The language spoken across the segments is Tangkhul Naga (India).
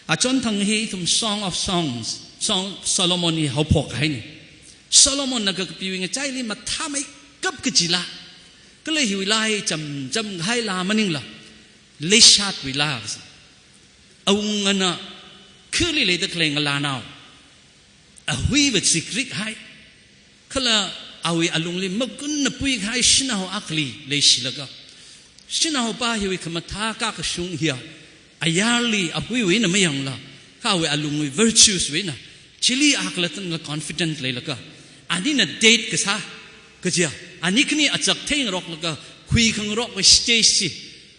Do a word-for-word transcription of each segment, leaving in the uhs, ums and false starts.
Achonthang hi ithum Song of Songs, Song of Solomon hi haophok haina. Solomonna kakapiwui ngachaili mathāmeikap kajila, kala hiwui laa hi chamcham kahai laa maningla, leishatwui laa kasi. Awungana khali leida khalei ngalānao ahuiva zikrik hai, kala awui alungli magunna pui kahai shanao akhali leishilaga, shanaopa hiwui khamathā kakashung hiya ayarli ahuiwui eina mayangla, kha awui alungwui virtues wui eina, chili akhalattana confident leilaga, anina date kasā kajiya, ani khani achak theingaroklaga huikhangarok stage chi,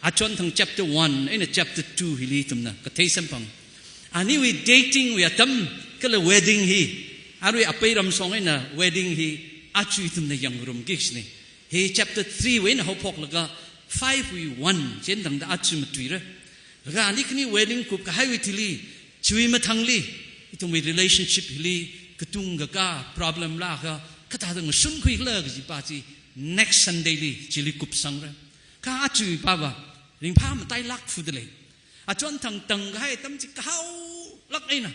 Achonthang chapter one eina chapter two hili ithumna kathei samphang. Aniwui dating wui atam kala wedding hi, arui apei ramshong eina wedding hi aja ithumna yangngarumki kajina. Hi chapter three wui eina haophoklaga five wui one chi eina tangda aja matuira. Laga ani khani wedding kup kahaiwui thili, chiwui mathangli ithumwui relationship hili katung kakā problem laa kha, kathāda ngasunkhuikhala kajipa chi next Sunday li chili kupsangra. Kha ajawui pava ringphā matailāk thuda lei. Achonthang tangkahai atam chi kahaolāk eina,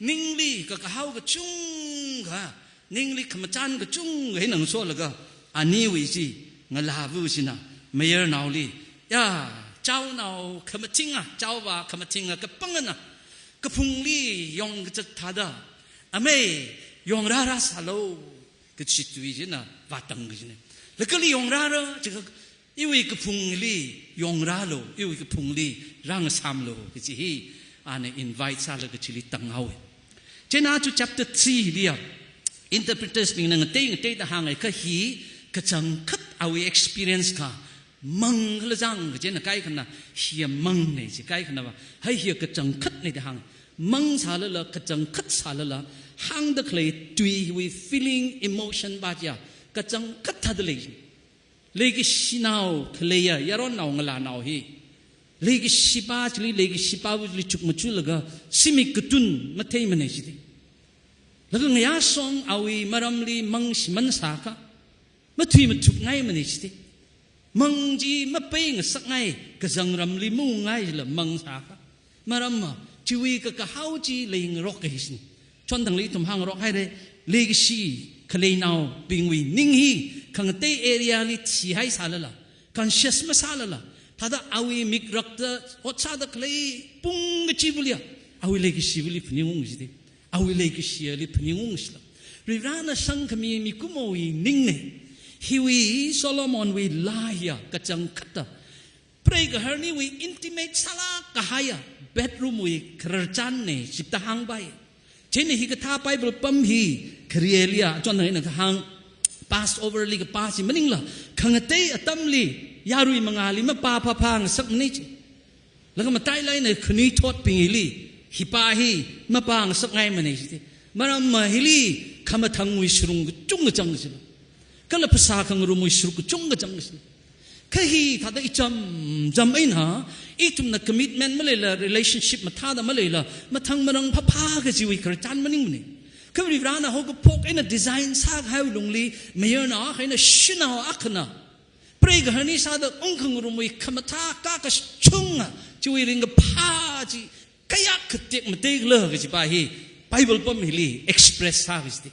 ningli kakahao kachungkha, ningli khamachan kachungkha eina ngasolaga, aniwui chi ngalāva china mayarnaoli, ya, chaonao khamathinga, chaova khamathinga kapangana kaphungli yongkazat thāda, amei, yongrāra sālu, kachi tui china vātang kajina. Laga kali yongrāra, chikha iwui kaphungli yongrālu, iwui kaphungli rāngasāmlu kaji hi ana invite sālaga chili tanghaowa. Chieina aja chapter three liya interpreters bingna ngatei ngateida hānga, kha hi kachangkhat awui experience kha, mang khala chang kajina, kaikhana hiya mangne ji, kaikhanava hai hiya kachangkhatne da hānga. Mang sālala, kachangkhat sālala, hāngda khalei tui hiwui feeling, emotion pa chiya kachangkhat thāda lei. Leikashinao khaleiya yaronnao ngalānao hi leikashipa chili, leikashipava chili chukmajalaga zimik katun matheimane jida. Laga ngayā shong awui maramli mang shimān sākha, mathui mathukngaimane jida. Mang chi mapeingasakngai, kazangramli maungngaichila mang sākha. Maramva chiwui kakahao chi leingarok kahi shin. Chonthangli ithum hāngngarok haira, leikashi khaleinaobingwui ning hi khangatei area li thihai sālala, conscious masālala, thāda awui mikrakta ot sāda khalei pung kachiva liya, awui leikashiva li phaningung jida. Awui leikashiyali phaningung shila, Varivarana shangkhami mikumowui ningne. Hiwui Solomonwui laa hiya kachangkhatta, preigaharniwui intimate sālāk kahaiya bedroom wui khararchanne jida hāngpai. Chieina hikathā Bible pam hi khareliya, achonthang eina kahāng, Passover li kapā chi maningla, khangatei atamli yarui mangāli mapā phāphā ngasakmane ji. Laga matailāk eina khanuithotbingli hipa hi mapā ngasakngaimane jida. Maramva hili khamathangwui sharung kachungkha zang kajila, kala phasā khangarumwui sharuk kachungkha zang kajila. Kha hithāda ichamcham eina, ithumna commitment maleila, relationship mathāda maleila, mathang marang phāphā kajiwui khararchan maningmane. Kha Varivarana haokaphok eina design sākahaiwui lungli, mayarnao akha eina shanao akhana preigaharni sāda ungkhangarumwui khamathā kakashunga chiwui ringkaphā chi kayākha tekmateikhala kajipa hi Bible pam hili express sā kajida.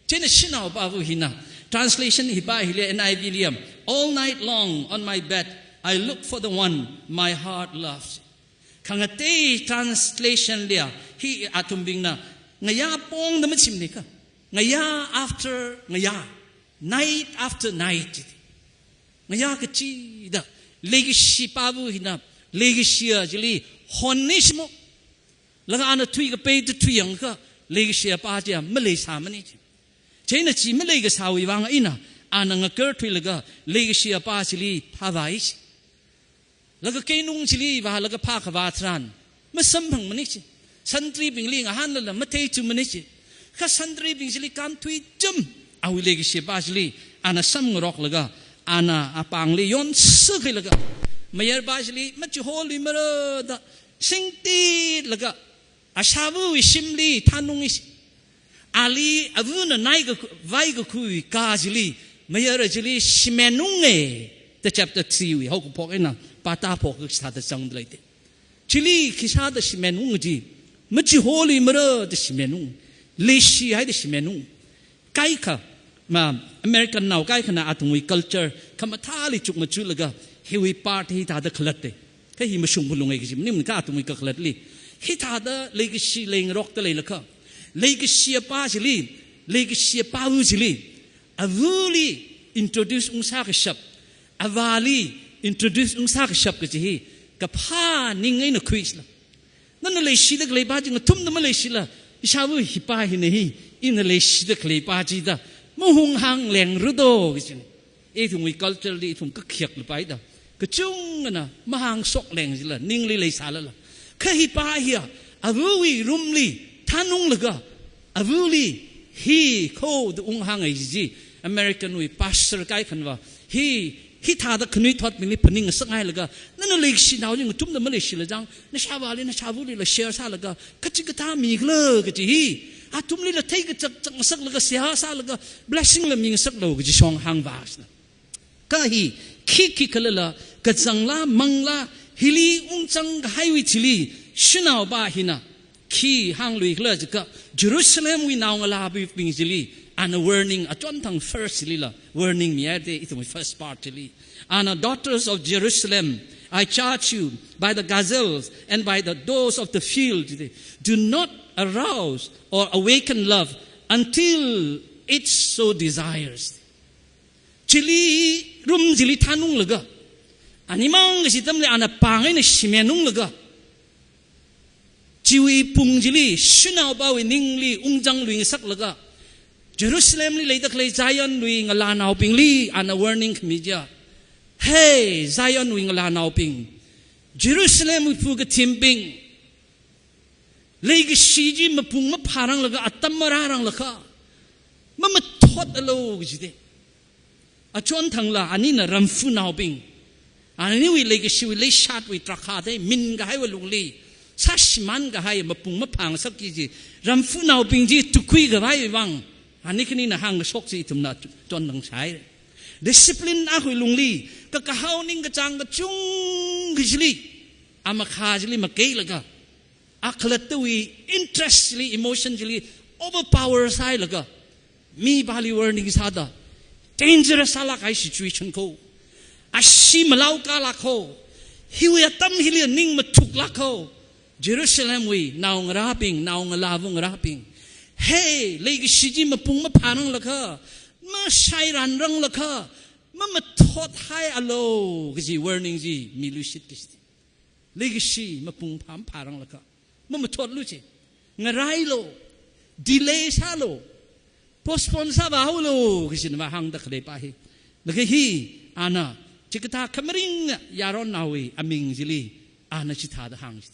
Chieina shanaopava hina, translation hipa hili N I V liya, "All night long on my bed, I look for the one my heart loves." Khangatei translation liya, hi athumbingna ngayā pongda machimane kha, ngayā after ngayā, night after night jida. Ngayā kachida, leikashipava hina, leikashiya chili honne shimo. Laga ana thuikapeida thuiyangkha, leikashiyapa chiya maleisāmane ji. Chieina chi maleikasāwui vang eina, ana ngakarthuilaga leikashiyapa chili phāvai ji. Laga keinung chili vālaga phākhavā tharan masamphangmane ji. Santribingli ngahānlala matheithumane ji. Kha santribing chili kānthui chum, awui leikashipa chili ana samngaroklaga, ana apāngli yonsakhailaga, mayarpa chili machiholuimara da singtitlaga, ashāvawui shimli thanungi ji. Ali avana naikakhu, vaikakhuwui kha chili, mayara chili shimenunge da chapter three wui haokaphok eina pātāphok sāda zangda leida. Chili khisāda shimenung ji, machiholuimara da shimenung, leishihaida shimenung. Kaikha, ma, American nao kaikhana athumwui culture khamathāli chukmajalaga, hiwui part hithāda khalatte. Kha hi mashung phalungai kaji maning, kha athumwui kakhalatli hithāda leikashi leingarokta leilakha, leikashi apa chili, leikashi apa ava chili, avali introduce ungsā kashap, avāli introduce ungsā kashap kaji hi kaphā ning eina khuisāla. Nana leishida khalei pa chi ngathumda maleishila, ishāva hipa hina hi, ina leishida khalei pa chi da mahunghāng lengra do kajina. Ithumwui culture li ithum kakhayak lapai da, kachungana mahāngshok leng jila, ningli leisālala. Kha hipa hiya, avawui room li thanunglaga, avali hi kho da unghāngai ji, American wui pastor kaikhanava, hi, hithāda khanuithotbingli phaning ngasak ngailaga, nana leikashi nao chi ngathumda maleishila jang, nashāvāli, nashāvalila share sālaga, kachikathā mikhala kaji hi, athumlila theikachak chak ngasaklaga, seihā sālaga, blessing la mingasaklu kaji shong hāngvāsāna. Kha hi, khi khikhalala, kazangla, mangla, hili ungzang kahaiwui thili, shanao pa hina khi hāngluikhala jiakha, Jerusalemwui naongalābing chili, ana warning, achonthang first chilila, warning mihaide ithumwui first part chili. Ana, "Daughters of Jerusalem, I charge you by the gazelles and by the does of the field, do not arouse or awaken love until it so desires." Chili, room chili thanunglaga, animang kaji atamli ana pāng eina shimenunglaga, chiwui pung chili, shanao pawui ningli ungzang lui ngasaklaga, Jerusalemli leida khalei Zionwui ngalānaobingli ana warning khami chiya, "Hey, Zionwui ngalānaobing, Jerusalemwui phukathimbing, leikashi chi mapung maphāranglakha, atam marāranglakha, mamathotlu," kajite. Achonthangla anina ramfunaobing, aniwui leikashiwui leishatwui drakhā te min kahaiwui lungli, sāshimān kahai mapung maphāngasakki kaji ramfunaobing chi tukhui khavai vang, ani khanina hāngkashok chi ithumna chonthang shāhaire. Discipline akhawui lungli, kakahao ningkachāng kachungkha chili, amakhā chili makeilaga, akhalattawui interest chili, emotion chili overpower sāhailaga, mi pali warning sāda, dangerous sālāk kahai situation kho, ashee malao kalāk kho, hiwui atam hili ning mathuklāk kho, Jerusalemwui naongarābing, naongalāva ngarābing, hey, leikashi chi mapung maphāranglakha, mashairanranglakha, mamathothaialu kaji warning chi miluishit kaji. Leikashi mapung phā maphāranglakha, mamathotlu chi. Ngarailu, delay sālu, postpone sāvāhaolu kajina va hāngda khalei pa hi. Laga hi, ana, chikathā khamaringna yaronnaowui aming chili, ana chithāda hāng chi.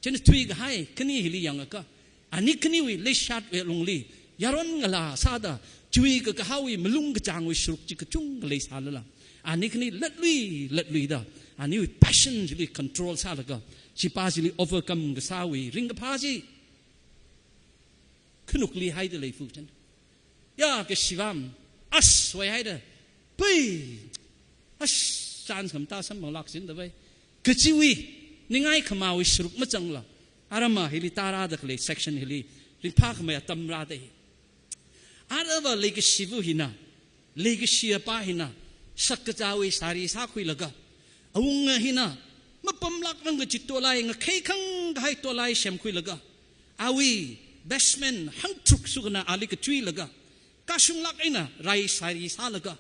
China thuikahai khani hili yangakha, ani khaniwui leishatwui lungli, yaron ngalā sāda, chiwui kakahaowui malung kachāngwui sharuk chi kachungkha leisālala, ani khani latlui, latluida, aniwui passion chili control sālaga, chipa chili overcome kasāwui ringkaphā chi khanukli haida leiphu chān. Ya, kashivam, as, waihaida, pui, as, chance khamtā samphanglāk jindavai kajiwui ningai khamāwui sharuk machangla, arama hili tārāda khalei section hili ringphākhamei atam rāda hi. Arava leikashiva hina, leikashi apa hina, sakkazāwui sari sākhuilaga, awunga hina mapamlākrang kaji tolai, ngakheikhang kahai tolai semkhuilaga, awui best man hangthruk sukana ali kachuilaga, kashunglāk eina rai sari sālaga,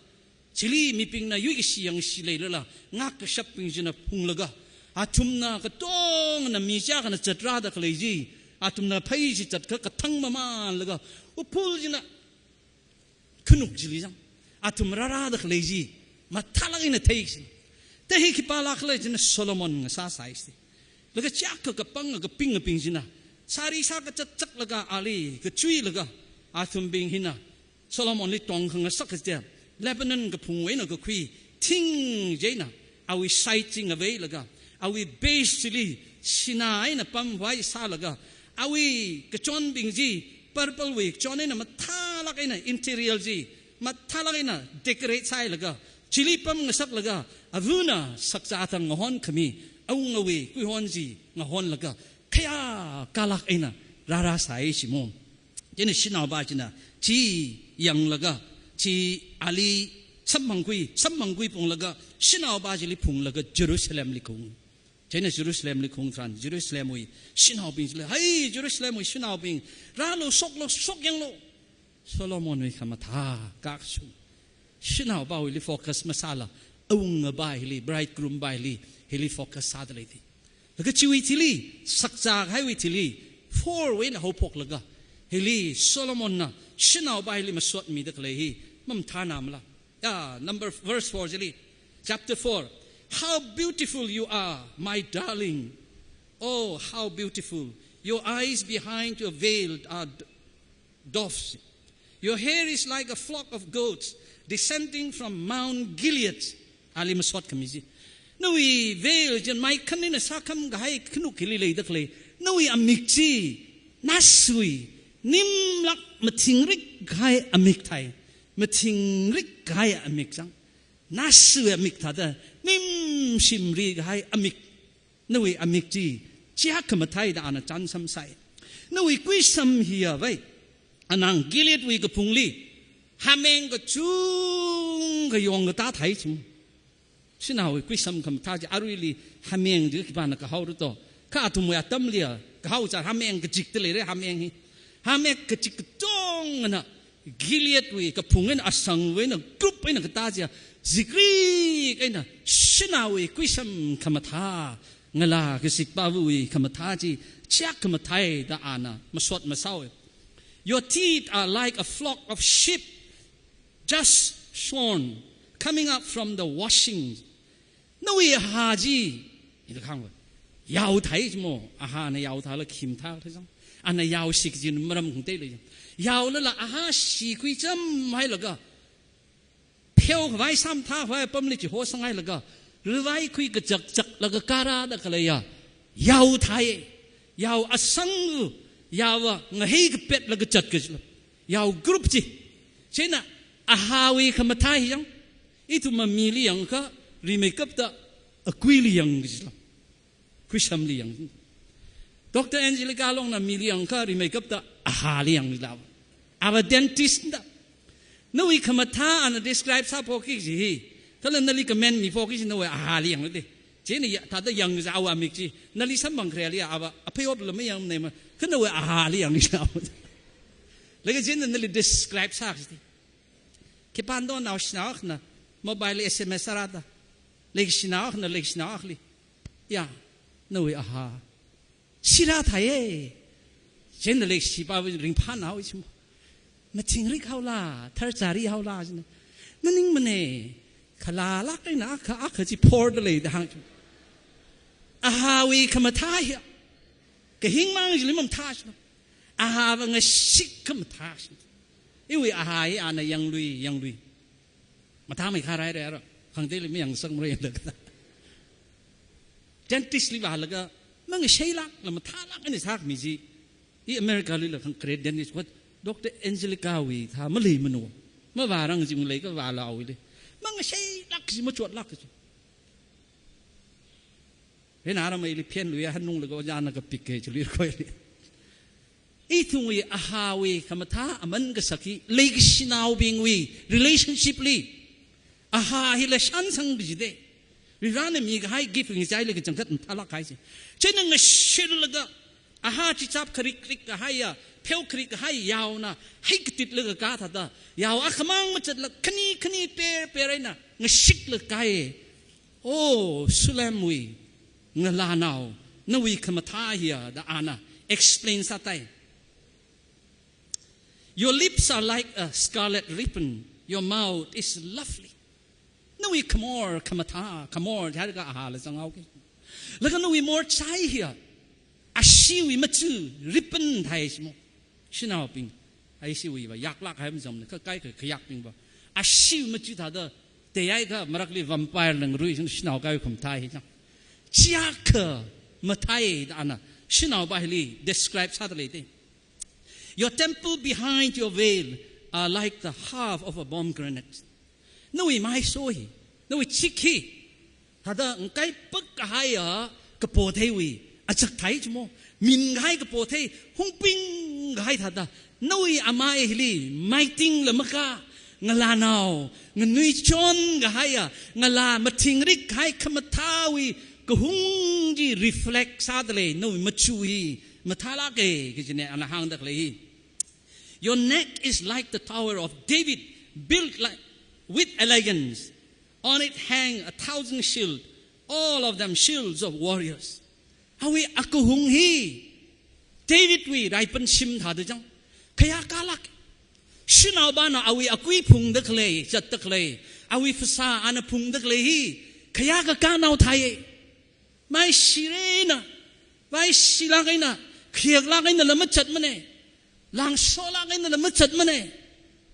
chili mibingna yuikashi yangshi leilala, ngākkashapbing china phunglaga, athumna katongna mi chiyākhana zatrāda khalei chi, athumna phei chi zatkha kathang mamānlaga, uphul china khanuk chili zang, athum rārāda khalei chi mathālāk eina thei chi. Ta hi khipālāk khala china Solomonna sāsai chi. Laga chiyākha kapanga kapingabing china sari sākazat zaklaga ali kachuilaga, athumbing hina Solomonli tongkhangasak kaja, Lebanon kaphungwui eina kakhui thing chieina awui side chi ngaveilaga, awui base chili sinā eina pamvai sālaga, awui kachonbing chi purple wui kachon eina mathālāk eina, interior chi mathālāk eina decorate sāhailaga, chili pamngasaklaga, avana sakzā thang ngahon khami awungawui kuihon chi ngahonlaga khayā kalak eina rāra sai shimo. Chieina shanaopa china chi yanglaga, chi ali samphangkhui, samphangkhui phunglaga, shanaopa chili phunglaga Jerusalemli kaung. Chieina Jerusalemli kaung tharan, Jerusalemwui shanaobing chili, "Hai, Jerusalemwui shanaobing, rālu, shoklu, shokyanglu. Solomonwui khamathā kashung." Shanaopawuili focus masāla, awungapa hili, bridegroompa hili, hili focus sāda lei ti. Laga chiwui thili, sakcha kahaiwui thili, four wui eina haophoklaga, hili Solomonna shanaopa hili masot mida khalei hi mathānamala. Yeah, number, verse four chili, chapter four. "How beautiful you are, my darling. Oh, how beautiful. Your eyes behind your veil are d-, doves. Your hair is like a flock of goats descending from Mount Gilead." Ali masot khami chi. Nawui veil chi maikhan eina sākham kahai khanuk hili leida khalei. Nawui amik chi, nasuiwui, nimlak mathingrik kahai amik thāi. Mathingrik kahai amik chang. Nasuiwui amik thāda, nimshimri kahai amik. Nawui amik chi, chiakha mathāi da ana chānsam sai. Nawui kuisam hiya vai, anang Gileadwui kaphungli, hameng kachungkha yongkatā thāi chim. Shanaowui kuisam khamathā chi aruili hameng chi khipāna kahaora to. Kha athumwui atamliya, kahao cha hameng kachikta leira, hameng hi. Hameng kachik katongana, Gileadwui kaphung eina asangwui eina group eina katā chiya, zikrik eina shanaowui kuisam khamathā, ngalā kashikpawui khamathā chi, chiakha mathāi da ana masot masāhaowa. Your teeth are like a flock of sheep just shorn, coming up from the washing. Nawui aha chi, hithāda kahāng va. Yao thāi chimo, ahana yao thāla khim thā thāi chang. Ana yao shik chi maram khangatei lei chang. Yaolala aha shikhui cham hailaga, pheokhavai samthākhavai apamli chiho sanghailaga, ravaikhui kachakchaklaga kārāda khaleiya, yao thāi. Yao asang, yaowa ngahei kapetlaga chat kachila. Yao group chi. Chieina ahawui khamathā hi yang. Ithumva mili yangakha, rimeikapta akuili yang kachila. Kuisamli yang. Doctor Angelica Longna mili yangakha, rimeikapta ahali yangla. Ava dentist na. Nawui khamathā ana describe sāphoki chi hi. Kala nali comment miphok chi nawui ahali yangla de. Chieina ya, thāda yangsa ava amik chi. Nali samphang khareli ava, aphayopla mayangmanei ma. Kha nawui ahali yangli sa. Laga chieina nali describe sā chi. Khipānto naoshinao akhana, mobile S M S sārāda. Leishinao akhana, leishinao akhali. Ya, nawui aha. Sirā thāi e. Chieina leishipa ringphānao chimo. Mathingrik haola, tharchari haola china. Maningmanei, khalālak eina akha, akha chi phorda lei da hāng chimo. Ahawui khamathā hiya. Kahingmang chili mamathā china. Ahava ngashik khamathā china. Iwui aha hi ana yanglui, yanglui. Mathāmeikha rai rai ra. Khangateili mayang sangmara yangda kata. Dentist li vālaga, mangasheilakla mathālak eina sākhami chi. I America lila khangkre dentist va, Doctor Angelica wui thā maleimano. Mavārang chi malei kavāla awuili. Mangasheilak chi, machotlak chi. Hina rāmeili phenluiya hanunglaga ojāna kapik kei chili koili. Ithumwui ahawui khamathā aman kasak hi leikashinaobingwui relationship li. Aha hila shānsang kajide. Varivarana mikahai gift ngachaili kachangkhat mathālak kahai chi. Chieina ngashilaga, aha chichap kharik krik kahaiya, pheo kharik kahai yaona, hai katitlaga kā thāda, yao akhamang machatla, khani khani per per eina, ngashiklaga kāi. Oh, Shulamwui ngalānao, nawui khamathā hiya da ana explain sātai. Your lips are like a scarlet ribbon. Your mouth is lovely. Nawui khamor, khamathā, khamor, thāda kha ahala zanghaoki. Laga nawui morchai hiya, ashiwui machu, ribbon thāi shimo. Shanaobing, ashiwui va, yaklak hai mazamna, kha kaikha, khayakbing va. Ashiwui machu thāda, teyai kha marakli vampire langrui, shanao kaikha khamathā hi chang. Chiakha mathāi da ana, shanaopa hili describe sāda leite. Your temple behind your veil are like the half of a pomegranate. Nawui maiso hi, nawui chik hi, Thāda ngakaipak kahaiya kapo theiwui achak thai chimo. Min kahai kapo thei, hungping kahai thāda. Nawui amai hili maitingla makā, ngalānao, nganuichon kahaiya, ngalā mathingrik kahai khamathāwui kahung chi reflect sāda lei, nawui machu hi mathālāka kajina ana hāngda khalei hi. Your neck is like the Tower of David, built like, with elegance. On it hang a thousand shields, all of them shields of warriors. Awui akahung hi Davidwui raipanshim thāda chang. Khayākalāk. Shanaopana awui akui phungda khalei, zatda khalei, awui phasā ana phungda khalei hi khayākakānao thāi. Maishira eina, maishilāk eina, khayaklāk einala mazatmana. Langsholāk einala mazatmana.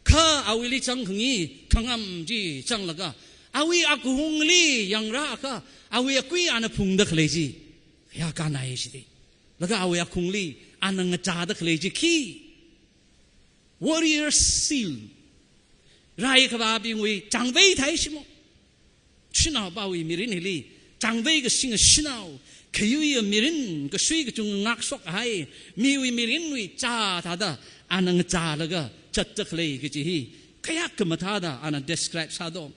Kha awuili chang khangi, khangam chi changlaga, awui akahungli yangra akha, awui akui ana phungda khalei chi khayākānai shida. Laga awui akahungli ana ngachāda khalei chi khi. Warrior seal. Rai kavābingwui changvei thai shimo. Shanaopawui mirin hili changvei kasing shanao, khayuiya mirin, kasui kachung ngakshok kahai, miwui mirinwui chā thāda ana ngachālaga zatda khalei kaji hi khayākha mathāda ana describe sādo.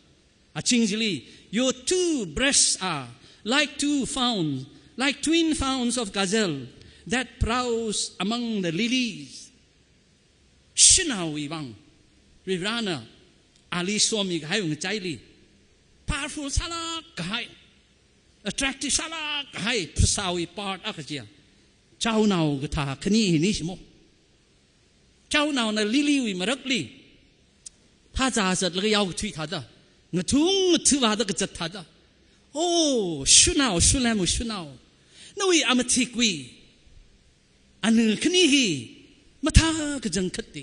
Aching chili, your two breasts are like two fawns, like twin fawns of gazelle that browse among the lilies. Shanaowui vang Varivarana ali somi kahai ngachaili powerful sālāk kahai, attractive sālāk kahai phasāwui part akha chiya chaonao kathā khani hina shimo. Chaonaona lilywui marakli phāzā zatlaga yao kathui thāda, ngathung ngathuvāda kazat thāda. Oh, shanao, Shunem shanao, nawui amathikwui anu khani hi mathā kachangkhat da.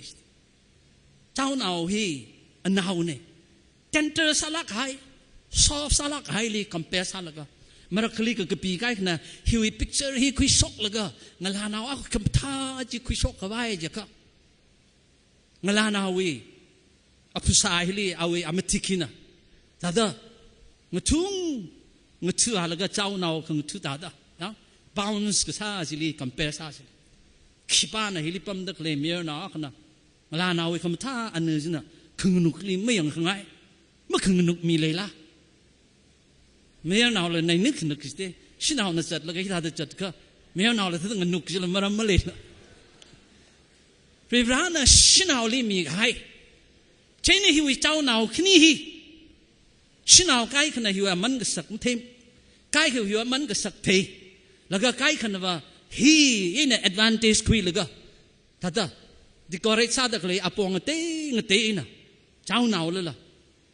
Chaonao hi anaona, tender sālāk kahai, soft sālāk kahaili compare sālaga, marakhali kakapi kaikhana hiwui picture hi khuishoklaga, ngalānao akha khamathā chi khuishok khavai jiakha, ngalānaowui aphasā hili awui amathik hina thāda ngathung ngathuvālaga chaonao khangathu thāda, ya, bounce kasā chili compare sāsa. Khipāna hili pamda khalei mayarnao akhana ngalānaowui khamathā anu china khanganukli mayangkhangai. Makhanganuk mi leila? Mayarnaola nainuk khanuk kajida, shanaona zatlaga hithāda zatkha, mayarnaola thāda nganuk jila maram maleila. Varivarana shanaoli mikahai. Chieina hiwui chaonao khani hi, shanao kaikhana hiwui aman kasak mathei, kaikha hiwui aman kasak thei, laga kaikhanava hi eina advantage khuilaga thāda decorate sāda khalei apong ngatei ngatei eina, chaonaolala,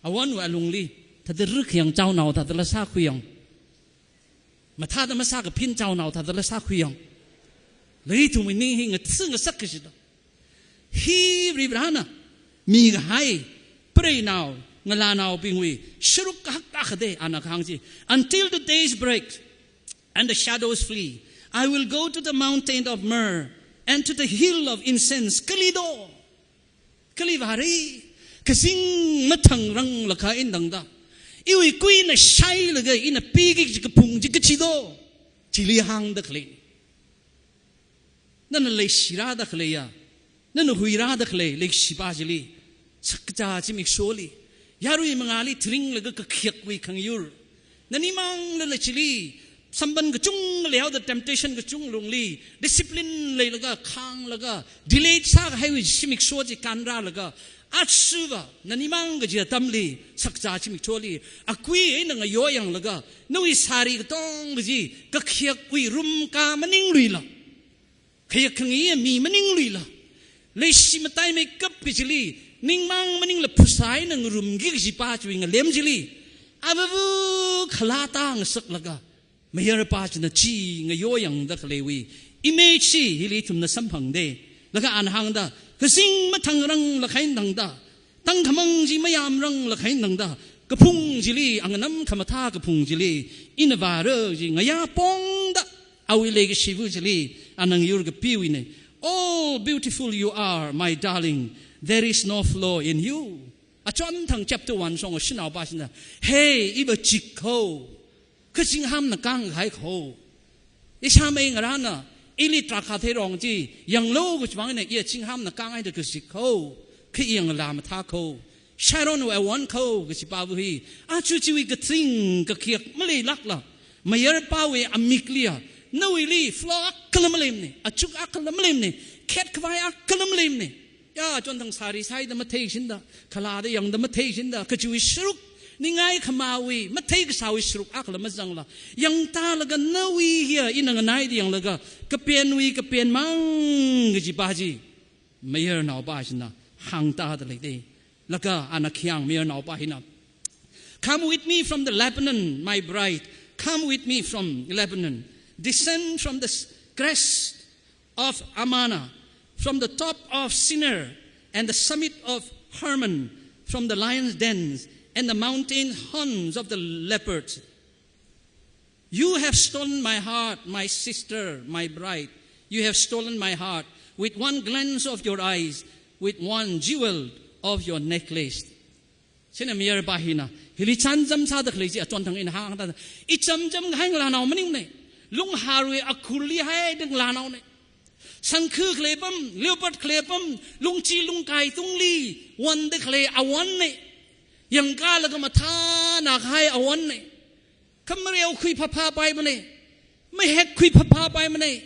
awonwui alungli thāda ruk yang chaonao thādala sākhui yang, mathāda masākaphin chaonao thādala sākhui yang, lei ithumwui ning hi ngatha ngasak kajida. Hi Varivarana mikahai preinao, ngalānaobingwui sharuk kahak akha da, ana kahāng chi, until the days break and the shadows flee, I will go to the mountain of myrrh and to the hill of incense. Kali do? Kali vāra? Kazing mathang ranglakha eina tangda, iwui kuina shailaga ina piki kaji kaphung chi kachi do? Chili hāngda khalei. Nana leishirāda khaleiya, nana huirāda khalei leishipa chili, sakcha zimiksholi, yarui mangāli thiringlaga kakhayakwui khangayur, nanimangla lei chili, samban kachungkha leihaoda temptation kachunga lungli, discipline leilaga, khānglaga, delay sākahaiwui zimiksho chi kānrālaga, achuva, nanimang kaji atamli, sakcha zimiksholi, akui eina ngayoyanglaga, nawui sari katong kaji, kakhayakwui rumkā maningluila, khayak khangayi mi maningluila, leishi mataimeikap kachili, ningmang maningla phasā eina ngarumki kajipa chiwui ngalem chili, avavu khalata ngasaklaga, mayarpa china chi ngayoyangda khaleiwui image chi hili ithumna samphangda, laga ana hāngda, kazing mathang ranglakha eina tangda, tangkhamang chi mayam ranglakha eina tangda, kaphung chili, anganam khamathā kaphung chili, ina vāra chi ngayā pongda, awui leikashiva chili, ana ngayur kapiwuina. Oh, beautiful you are, my darling, there is no flaw in you. Achonthang chapter one shong shanaopa china, hey, iva chik ho, Kazinghamna kānghai kho. Ishāmei ngarāna, ili drakha theirong chi yanglu kachi vang eina iya zinghamna kānghaida kazik kho. Kha i ngalā mathā kho. Sharonwui awon kho kachi pāva hi, aja chiwui kazing kakhiak maleilākla, mayarpāwui amikliya, nawuili flaw akhala maleimana, achuk akhala maleimana, khet khavai akhala maleimana. Ya, chonthang sari saida matheishinda, khalada yangda matheishinda, kachiwui sharuk, ningai khamāwui mathei kasāwui sharuk akhala mazangla, yangtālaga nawui hiya ina nganaida yanglaga, kapenwui kapenmang kachi pā chi, mayarnaopā china hāngtāda leida. Laga ana khayang mayarnaopā hina, "Come with me from the Lebanon, my bride. Come with me from Lebanon. Descend from the s-, crest of Amana, from the top of Senir and the summit of Hermon, from the lion's dens and the mountain haunts of the leopards. You have stolen my heart, my sister, my bride. You have stolen my heart with one glance of your eyes, with one jewel of your necklace." Chieina mayarpā hina, hili chānjam sāda khalei chi achonthang eina hāngda, ichamcham kahai ngalānao maningmana. Lungharwui akhurli haida ngalānaona. Sangkhu khalei apam, leopard khalei apam, lungchi lungkai tungli wonda khalei awonna. Yangkālaga mathāna kahai awonna. Khamareo khuiphāphāpaimana. Mahek khuiphāphāpaimana.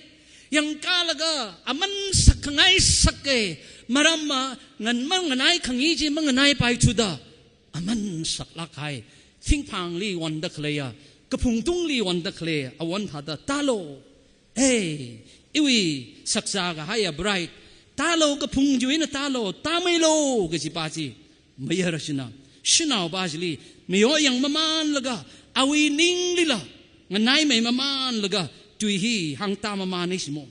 Yangkālaga aman sakkhangai saka, maramva ngan manganai khangi chi manganaipaithuda, aman saklāk kahai, thingphangli wonda khaleiya, kaphung tungli wonda khalei awon thāda tālu. Ei, iwui sakzā kahaiya bride, tālu, kaphung chiwui eina tālu, tāmeilu kachi pā chi, mayar china shanaopā chili mayo yangmamanlaga, awui ninglila nganaimei mamanlaga, tui hi hāngtāmamana shimo.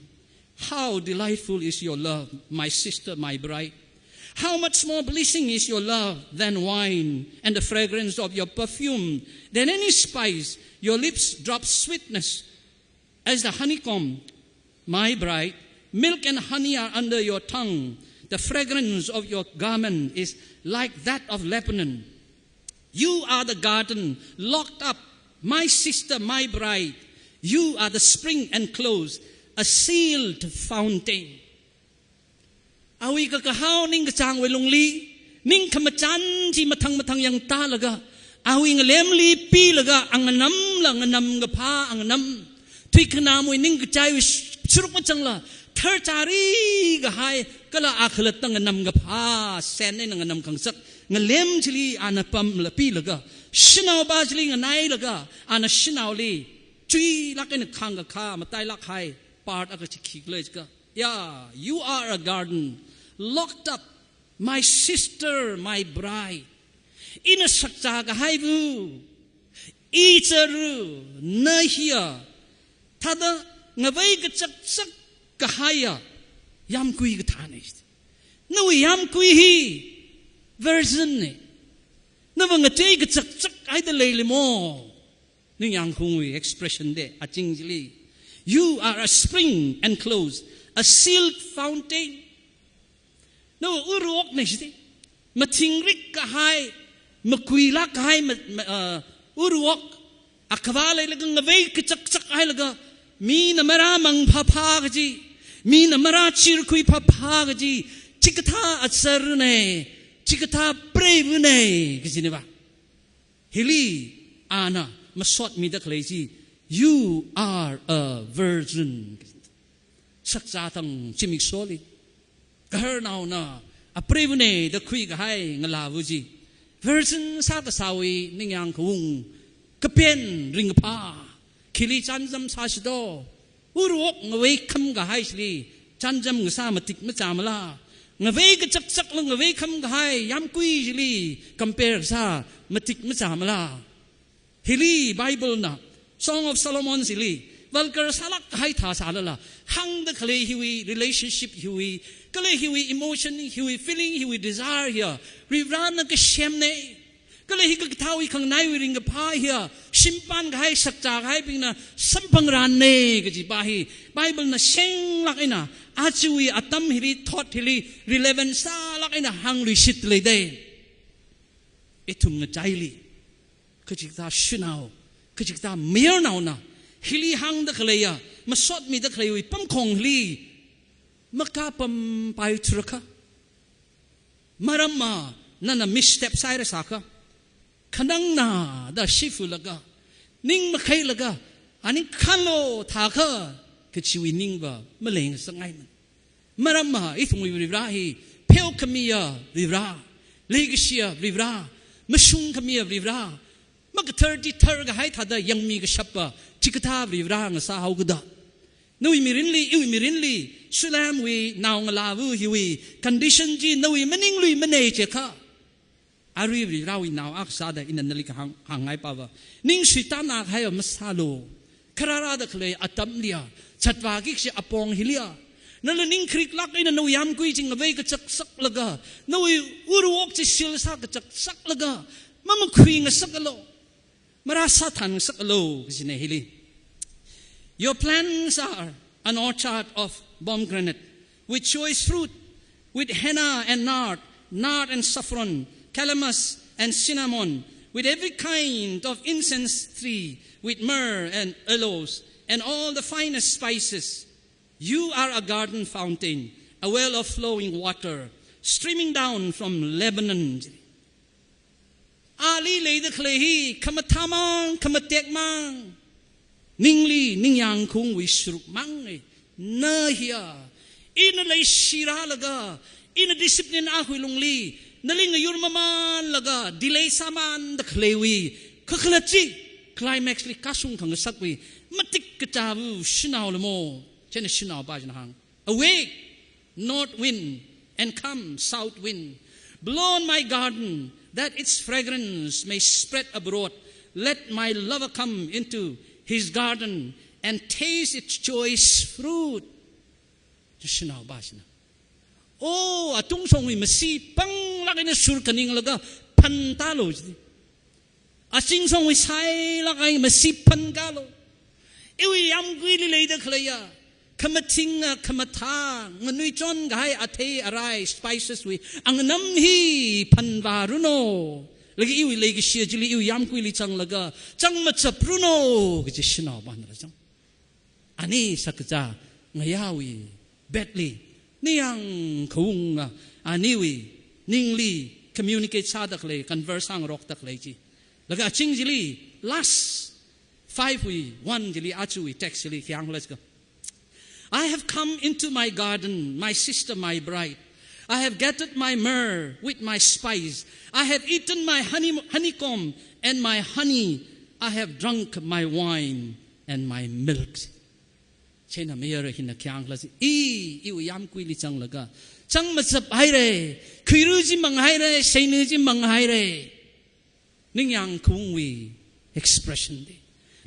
"How delightful is your love, my sister, my bride! How much more pleasing is your love than wine, and the fragrance of your perfume than any spice! Your lips drop sweetness as the honeycomb, my bride. Milk and honey are under your tongue. The fragrance of your garment is like that of Lebanon. You are the garden locked up, my sister, my bride. You are the spring enclosed, a sealed fountain." Awui kakahao ningkachāngwui lungli, ningkhamachan chi mathang mathang yangtālaga, awui ngalemli pilaga, anganamla nganamkaphā anganam, thuikhanamwui ningkachaiwui sh-, sharuk machangla, tharchari kahai, kala akhalatta nganamkaphā, sen eina nganamkhangasak ngalem chili ana pamla pilaga, shanaopā chili nganailaga, ana shanaoli chuilāk eina khāngkakha matailāk kahai part akha chi khikhala jiakha, "Yeah, you are a garden locked up, my sister, my bride. Ina sakzā kahaiva, ichara, na hiya thāda ngavei kachakchak kahaiya yāmgui kathāna. Nawui yāmgui hi virgin na. Nava ngatei kachakchak haida leilimo." Ningyāngkhaungwui expression da, aching chili, "You are a spring enclosed, a sealed fountain." Nawui uruokna shite. Mathingrik kahai, makuilāk kahai, ma, ma, uh, uruok. Akhava leilaga ngavei kachakchak hailaga, mina marāmang phāphā kaji, mina marāchirkhui phāphā kaji, chikathā acharana, chikathā preivana kajina ba. Hili ana masotmida khalei chi, "You are a virgin." Sakzā thang zimiksholi, gaharnaona apreivana da khuikahai ngalāva chi, virgin sākasāwui ningyāngkhaung, kapen ringkaphā, khili chānjam sāsi do? Uruok ngaveikham kahai chili chānjam kasā matik machāmala? Ngavei kachakchakla ngaveikham kahai yāmgui chili compare kasā matik machāmala? Hili Bible na Song of Solomon chili vulgar sālāk kahai thā sālala, hāngda khalei hiwui relationship hiwui, kala hiwui emotion hiwui, feeling hiwui, desire hiya Varivarana kasemna. Kala hi kakathāwui khanganaiwui ringkaphā hiya, shimpan kahai, sakzā kahaibingna samphangranna kaji pa hi, Bible na senglāk eina, ajawui atam hili, thot hili, relevant sālāk eina hāngluishit leida. Ithum ngachaili, kachikathā shanao, Kachikathā mayarnaona hili hāngda khaleiya, masotmida khaleiwui pamkhong hili makapam paithurakha. Maramva nana misstep sāhaira sākha, khanangna da shifulaga, ning makhailaga, ani khanlo thākha, kachiwui ningva maleingasakngaimana. Maramva ithumwui Varivara hi pheokhamiya Varivara, leikashiya Varivara, mashungkhamiya Varivara, makathar chithar kahai thāda yangmi kashappa chikathā Varivara ngasāhaokida. Nawui mirinli, iwui mirinli, Shulamwui naongalāva hiwui condition chi nawui maninglui manei chikha, arui Varivarawui nao akha sāda ina nali kahāng, hāngngaipava, ning suitānna kahaiya masālu. Kharārada khalei atamliya, zatvāki kachi apong hiliya, nala ning khariklāk eina nawui yāmgui chi ngavei kachaksaklaga, nawui ur wok chi shil sā kachaksaklaga, mamakhui ngasakalu, marāsā thān ngasakalu kajina hili. Your plants are an orchard of pomegranate, with choice fruit, with henna and nard, nard and saffron, calamus and cinnamon, with every kind of incense tree, with myrrh and aloes, and all the finest spices. You are a garden fountain, a well of flowing water, streaming down from Lebanon. Ali leida khalei hi khamathāmang, khamatekmang, ningli ningyāng khaungwui sharukmang e. Na hiya, ina leishirālaga, ina discipline akhawui lungli nali ngayur mamanlaga, delay sāmanda khaleiwui kakhalat chi climax li kashung khangasakwui matik kachāva shanao lamo. Chieina shanaopā china hāng, "Awake, north wind, and come, south wind. Blow on my garden, that its fragrance may spread abroad. Let my lover come into his garden and taste its choice fruit." Chi shanaopā china. O, atungshongwui masi panglāk eina shur khaninglaga phantālu jidi. Achingshongwui sailāk eina masi phankālu. Iwui yāmguili leida khaleiya, khamathinga, khamathā, nganuichon kahai athei arai, spices wui anganam hi phanvāranu. Laga iwui leikashiya chili iwui yāmguili zanglaga, zangmachapranu, kaji shanaopāna la zang. Ani shakazā ngayāwui bedli, ningyāng khaunga, aniwui ningli communicate sāda khalei, converse sāngarokda khalei chi. Laga aching chili, last five wui one chili, achuwui text chili khi hāngkhala jiakha, "I have come into my garden, my sister, my bride. I have gathered my myrrh with my spice. I have eaten my honey, honeycomb and my honey. I have drunk my wine and my milk." Chieina mayara hina khi hāngkhala jiakha, I, iwui yāmguili zanglaga, zangmachaphaira, khuira chi manghaira, seina chi manghaira. Ningyāng khaungwui expression di.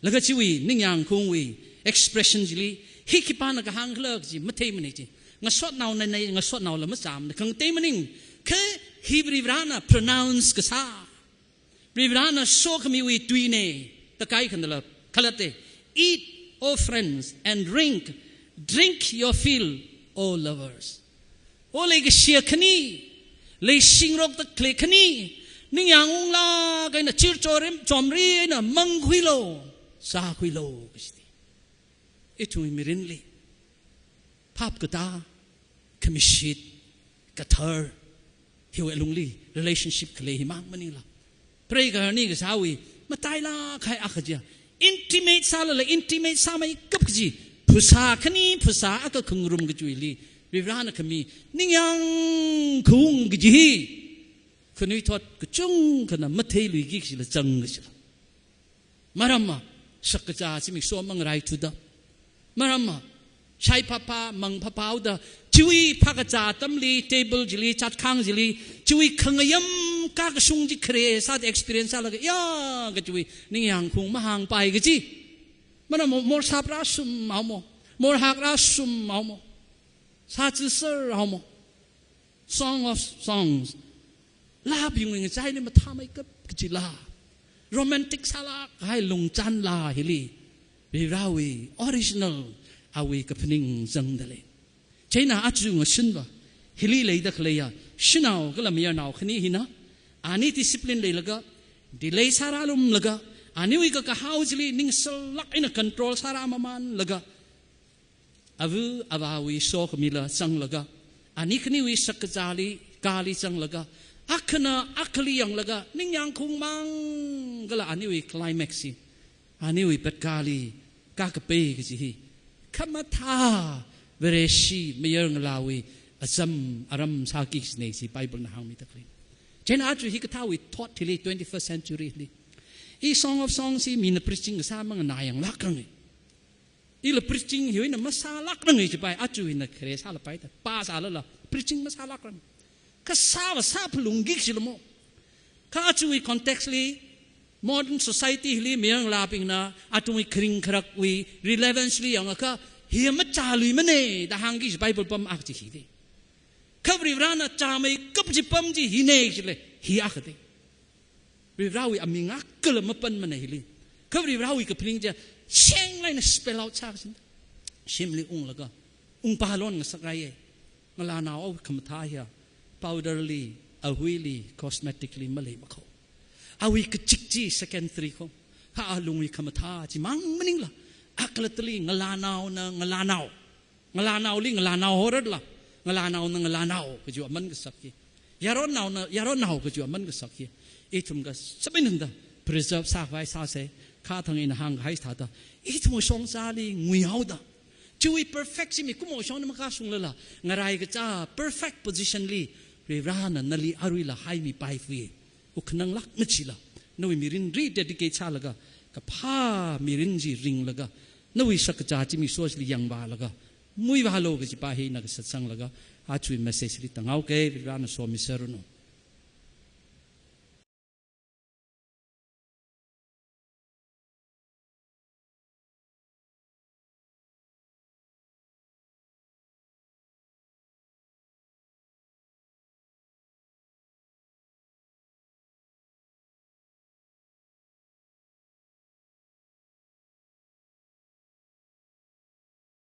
Laga chiwui ningyāng khaungwui expression chili, hi khipāna kahāngkhala kaji matheimana chi. Ngasotnaona, ngasotnaola machāmana, khangatei maning, kha hi Varivarana pronounce kasā, Varivarana sokhamiwui tuina, da kaikhanala khalatta. "Eat, O friends, and drink, drink your fill, O lovers." O leikashiya khani, leishingrokda khalei khani, ningyāng unglāk eina chirchorim chomri eina mangkhuilu, sākhuilu, kajidi. Ithumwui mirinli phap katā, khamishit, kathar, hiwui alungli relationship khalei himang maningla, preigaharni kasāwui matailāk kahai akha chiya, intimate sālala intimate sāmeikap kaji, phasā khani phasā akha khangarum kajiwuili Varivarana khami ningyāng khaung kaji hi khanuithot kachungkhana matheiluiki kajila zang kajila. Maramva shakazā zimiksho mangraithuda, maramva shai phapha mang phaphaoda, chiwui phākazā atamli, table chili, chatkhang chili, chiwui khangayam kakashung chi khare sāda experience sālaga, ya, kachiwui ningyāng khaung mahāngpai kaji. Maramva mor sāprasum haomo, mor hakrasum haomo, sāchiser haomo. Song of Songs. Laabingwui ngachaili mathāmeikap kaji laa, romantic sālāk kahai lungchan laa hili, Varivarawui original awui kaphaning zangda lei. Chieina aja ngashinva, hili leida khaleiya shanao kala mayarnao khani hina, ani discipline leilaga, delay sāralumlaga, Aniwui kakahao chili ningsalak eina control sāra mamanlaga, ava avāwui sokhamila zanglaga, ani khaniwui shakazāli, kali zanglaga, akhana akhali yanglaga, ningyāng khaungmang kala aniwui climax hi, aniwui petkali, kakapei kaji hi, khamathā Vareshi mayarngalāwui azam aram sāki kajina chi Bible na hāngmi takli. Chieina aja hikathāwui thought hili twenty-first century li, i Song of Songs hi mina preaching kasā manganāyanglākranga. Ila preaching hi eina masālākranga chipai, aja hina khare sālapai ta, pā sālala, preaching masālākranga. Kasā va sāphalungki kajila mo. Kha ajawui context li, modern society hili mayarngalābingna, athumwui kharing kharakwui relevance li yangakha, hi machāluimana da hāngki kaji Bible pam akha chi hi de. Kha Varivarana chāmeikap kaji pam chi hina kajila, hi akha de. Varivarawui aming akhala mapanmana hili. Kha Varivarawui kaphaning chi, shenglāk eina spell out sā kaji. Shimli unglaga, ungpalon ngasakrāya. Ngalānao awui khamathā hiya, powder li, ahuili, cosmetic li maleimakho. Awui kachik chi secondary kho. Kha alungwui khamathā chimang maningla, akhalattali ngalānaona ngalānao, ngalānaoli ngalānao horarla, ngalānaona ngalānao kajiwui aman kasak hi, yaronnaona yaronnao kajiwui aman kasak hi, ithum kasapainanda preserve sākhavai sāsa. Kha thang ina hāngkahai thāda, ithum shongzali nguihaoda, chiwui perfect chi mikumo shongna makashunglala, ngarai kachā perfect position li Varivarana nali aruila haimipai fui. Wuk khananglāk machila, nawui mirin rededicate sālaga, kaphā mirin chi ringlaga, nawui shakazā chi mi source li yangvālaga, muivālu kajipa hi ina kasatsanglaga, ajawui message li tānghaoke. Varivarana somiserranu.